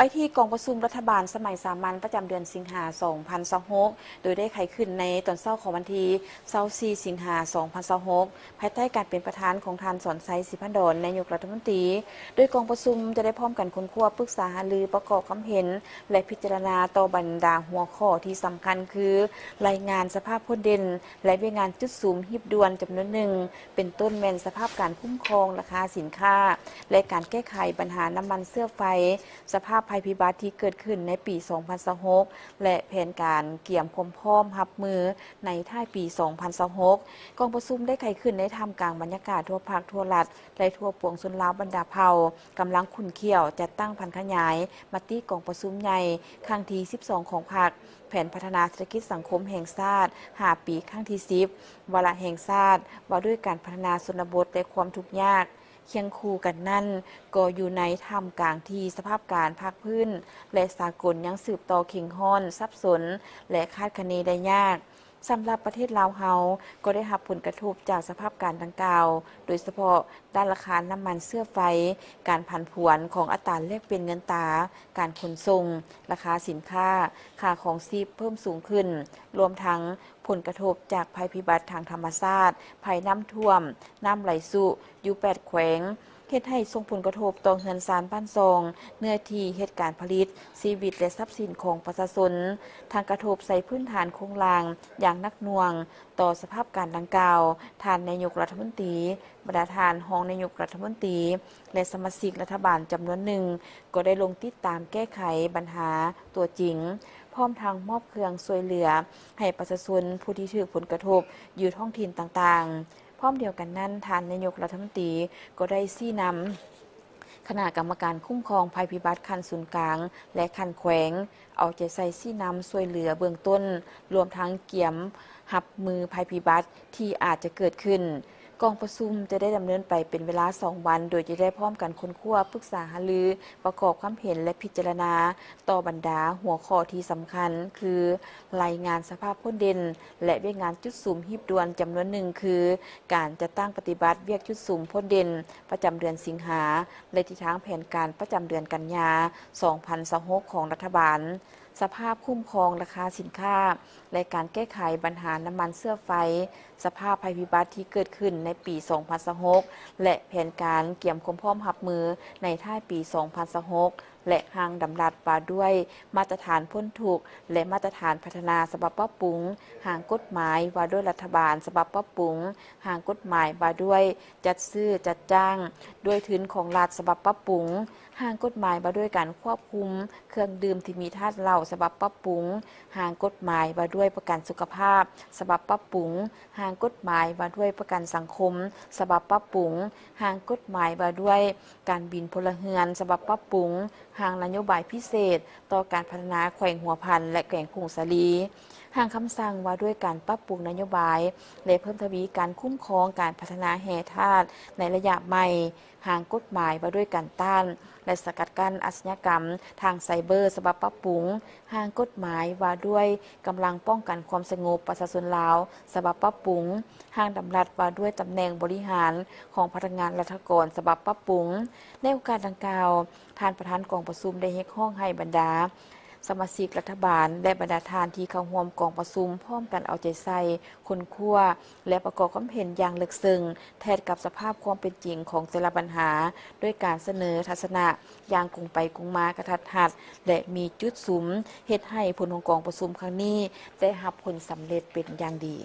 ໄປທີ່ກອງປະຊຸມລັດຖະບານສະໄໝສາມັນປະຈຳເດືອນສິງຫາ ສອງພັນຊາວຫົກ ໂດຍໄດ້ໄຂຂຶ້ນໃນຕອນເຊົ້າຂອງວັນທີຊາວສີ່ ສິງຫາ ສອງພັນຊາວຫົກ ພາຍໃຕ້ການເປັນປະທານຂອງທ່ານ ສອນໄຊ ສີພັນດອນ ນາຍົກລັດຖະມົນຕີ, ໂດຍກອງປະຊຸມຈະໄດ້ພ້ອມກັນຄົ້ນຄວ້າ, ປຶກສາຫາລື, ປະກອບຄວາມເຫັນ ແລະ ພິຈາລະນາຕໍ່ບັນດາຫົວຂໍ້ທີ່ສຳຄັນຄື ລາຍງານສະພາບພົ້ນເດັ່ນ ແລະ ວຽກງານຈຸດສຸມຮີບດ່ວນຈຳນວນໜຶ່ງ, ເປັນຕົ້ນແມ່ນສະພາບການຄຸ້ມຄອງລາຄາສິນຄ້າ ແລະ ການແກ້ໄຂບັນຫານ້ຳມັນເຊື້ອໄຟ, ສະພາບໄພພິບັດທີ່ເກີດຂຶ້ນໃນປີສອງພັນຊາວຫົກ ແລະ ແຜນການກຽມຄວາມພ້ອມຮັບມືໃນທ້າຍປີສອງພັນຊາວຫົກ. ກອງປະຊຸມໄດ້ໄຂຂຶ້ນໃນທ່າມກາງບັນຍາກາດທົ່ວພັກທົ່ວລັດ ແລະ ທົ່ວປວງຊົນລາວບັນດາເຜົ່າ ກຳລັງຂຸ້ນຂ້ຽວຈັດຕັ້ງຜັນຂະຫຍາຍມະຕິກອງປະຊຸມໃຫຍ່ຄັ້ງທີສິບສອງຂອງພັກ, ແຜນພັດທະນາເສດຖະກິດສັງຄົມແຫ່ງຊາດຫ້າປີຄັ້ງທີສິບ, ວາລະແຫ່ງຊາດວ່າດ້ວຍການພັດທະນາຊົນນະບົດ ແລະ ຄວາມທຸກຍາກ. ຄຽງຄູ່ກັນນັ້ນ, ກໍຢູ່ໃນທ່າມກາງທີ່ສະພາບການພາກພື້ນ ແລະ ສາກົນຍັງສືບຕໍ່ເຄັ່ງຮ້ອນ, ສັບສົນ ແລະ ຄາດຄະເນໄດ້ຍາກ. ສຳລັບປະເທດລາວເຮົາກໍໄດ້ຮັບຜົນກະທົບຈາກສະພາບການດັ່ງກ່າວ, ໂດຍສະເພາະດ້ານລາຄານ້ຳມັນເຊື້ອໄຟ, ການຜັນຜວນຂອງອັດຕາແລກປ່ຽນເງິນຕາ, ການຂົນສົ່ງ, ລາຄາສິນຄ້າ, ຄ່າຄອງຊີບເພີ່ມສູງຂຶ້ນ, ລວມທັງ ຜົນກະທົບຈາກໄພພິບັດທາງທຳມະຊາດ, ໄພນ້ຳຖ້ວມ, ນ້ຳໄຫຼຊຸ, ຢູ່ແປດແຂວງ, ເຮັດໃຫ້ສົ່ງຜົນກະທົບຕໍ່ເຮືອນຊານບ້ານຊ່ອງ, ເນື້ອທີ່ເຮັດການຜະລິດ, ຊີວິດ ແລະ ຊັບສິນຂອງປະຊາຊົນ, ທັງກະທົບໃສ່ພື້ນຖານໂຄງລ່າງຢ່າງໜັກໜ່ວງ. ຕໍ່ສະພາບການດັ່ງກ່າວ, ທ່ານນາຍົກລັດຖະມົນຕີ, ບັນດາທ່ານຮອງນາຍົກລັດຖະມົນຕີ ແລະ ສະມາຊິກລັດຖະບານຈຳນວນໜຶ່ງ ກໍໄດ້ລົງຕິດຕາມແກ້ໄຂບັນຫາຕົວຈິງ, ພ້ອມທັງມອບເຄື່ອງຊ່ວຍເຫຼືອໃຫ້ປະຊາຊົນຜູ້ທີ່ຖືກຜົນກະທົບຢູ່ທ້ອງຖິ່ນຕ່າງໆ. ພ້ອມດຽວກັນນັ້ນ, ທ່ານນາຍົກລັດຖະມົນຕີກໍໄດ້ຊີ້ນຳຄະນະກຳມະການຄຸ້ມຄອງໄພພິບັດຂັ້ນສູນກາງ ແລະ ຂັ້ນແຂວງ ເອົາໃຈໃສ່ຊີ້ນຳຊ່ວຍເຫຼືອເບື້ອງຕົ້ນ, ລວມທັງກຽມຮັບມືໄພພິບັດທີ່ອາດຈະເກີດຂຶ້ນ. ກອງປະຊຸມຈະໄດ້ດຳເນີນໄປເປັນເວລາສອງວັນ, ໂດຍຈະໄດ້ພ້ອມກັນຄົ້ນຄວ້າ, ປຶກສາຫາລື, ປະກອບຄວາມເຫັນ ແລະ ພິຈາລະນາຕໍ່ບັນດາຫົວຂໍ້ທີ່ສຳຄັນ ຄື ລາຍງານສະພາບພົ້ນເດັ່ນ ແລະ ວຽກງານຈຸດສຸມຮີບດ່ວນຈຳນວນໜຶ່ງ ຄື ການຈັດຕັ້ງປະຕິບັດວຽກຈຸດສຸມພົ້ນເດັ່ນປະຈຳເດືອນສິງຫາ ແລະ ທິດທາງແຜນການປະຈຳເດືອນກັນຍາ ສອງພັນຊາວຫົກ ຂອງລັດຖະບານ, ສະພາບຄຸ້ມຄອງລາຄາສິນຄ້າ ແລະ ການແກ້ໄຂບັນຫານ້ຳມັນເຊື້ອໄຟ, ສະພາບໄພພິບັດທີ່ເກີດຂຶ້ນໃນປີສອງພັນຊາວຫົກ ແລະ ແຜນການກຽມຄວາມພ້ອມຮັບມືໃນທ້າຍປີສອງພັນຊາວຫົກ ແລະ ຮ່າງດຳລັດວ່າດ້ວຍມາດຕະຖານພົ້ນທຸກ ແລະ ມາດຕະຖານພັດທະນາສະບັບປັບປຸງ, ຮ່າງກົດໝາຍວ່າດ້ວຍລັດຖະບານສະບັບປັບປຸງ, ຮ່າງກົດໝາຍວ່າດ້ວຍຈັດຊື້ຈັດຈ້າງດ້ວຍທຶນຂອງລັດສະບັບປັບປຸງ, ຮ່າງກົດໝາຍວ່າດ້ວຍການຄວບຄຸມເຄື່ອງດື່ມທີ່ມີທາດເຫຼົ້າສະບັບປັບປຸງ, ຮ່າງກົດໝາຍວ່າດ້ວຍປະກັນສຸຂະພາບສະບັບປັບປຸງ, ຮ່າງກົດໝາຍວ່າດ້ວຍປະກັນສັງຄົມສະບັບປັບປຸງ, ຮ່າງກົດໝາຍວ່າດ້ວຍການບິນພົນລະເຮືອນສະບັບປັບປຸງ, ຮ່າງນະໂຍບາຍພິເສດຕໍ່ການພັດທະນາແຂວງຫົວພັນ ແລະ ແຂວງຜົ້ງສາລີ, ຮ່າງຄຳສັ່ງວ່າດ້ວຍການປັບປຸງນະໂຍບາຍ ແລະ ເພີ່ມທະວີການຄຸ້ມຄອງການພັດທະນາແຮ່ທາດໃນໄລຍະໃໝ່, ຮ່າງກົດໝາຍວ່າດ້ວຍການຕ້ານ ແລະ ສະກັດກັ້ນອາຊະຍາກຳທາງໄຊເບີສະບັບປັບປຸງ, ຮ່າງກົດໝາຍວ່າດ້ວຍກຳລັງປ້ອງກັນຄວາມສະຫງົບປະຊາຊົນລາວສະບັບປັບປຸງ, ຮ່າງດຳລັດວ່າດ້ວຍຕຳແໜ່ງບໍລິຫານຂອງພະນັກງານລັດຖະກອນສະບັບປັບປຸງ. ໃນໂອກາດດັ່ງກ່າວ, ທ່ານປະທານກອງປະຊຸມໄດ້ຮຽກຮ້ອງໃຫ້ບັນດາສະມາຊິກລັດຖະບານ ແລະ ບັນດາທ່ານທີ່ເຂົ້າຮ່ວມກອງປະຊຸມ ພ້ອມກັນເອົາໃຈໃສ່, ຄົ້ນຄວ້າ ແລະ ປະກອບຄວາມເຫັນຢ່າງເລິກເຊິ່ງ ແທດກັບສະພາບຄວາມເປັນຈິງຂອງແຕ່ລະບັນຫາ, ດ້ວຍການສະເໜີທັດສະນະຢ່າງກົງໄປກົງມາ, ກະທັດຮັດ ແລະ ມີຈຸດສຸມ, ເຮັດໃຫ້ຜົນຂອງກອງປະຊຸມຄັ້ງນີ້ໄດ້ຮັບຜົນສຳເລັດເປັນຢ່າງດີ.